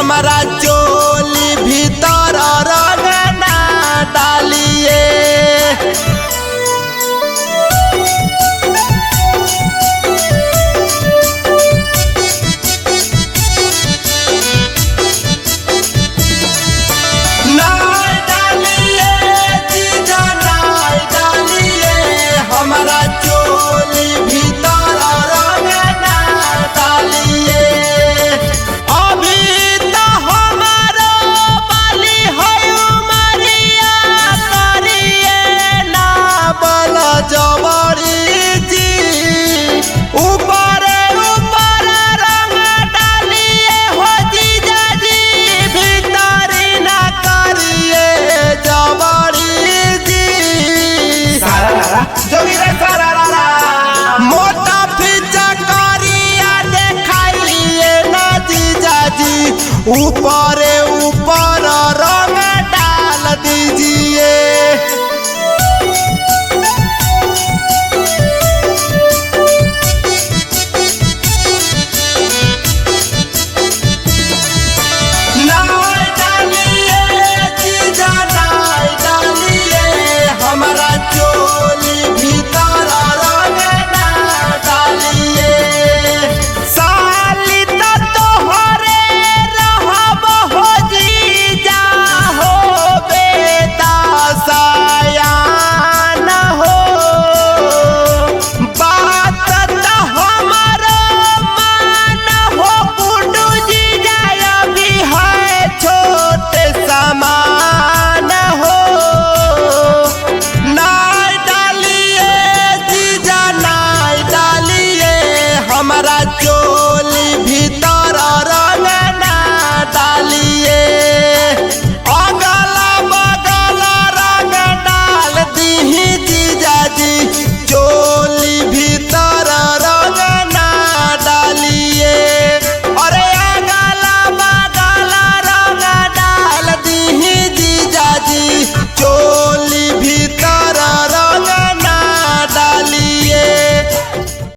हमारा चोली भीतर रंग ना डालिए। ना डालिए जीजा ना डालिए, हमारा चोली भीतर रंग ना डालिए। अभी तो हमारो बाली है उमरिया, करिए ना बल जबरी जी। ऊपर ऊपर रंग डालिए हो जीजा जी, भीतर ना करिए जबरी जी। सारा रा जोगीरा सारा रा। मोटा फिचा करिया देखाइए ना जीजा जी, ऊपर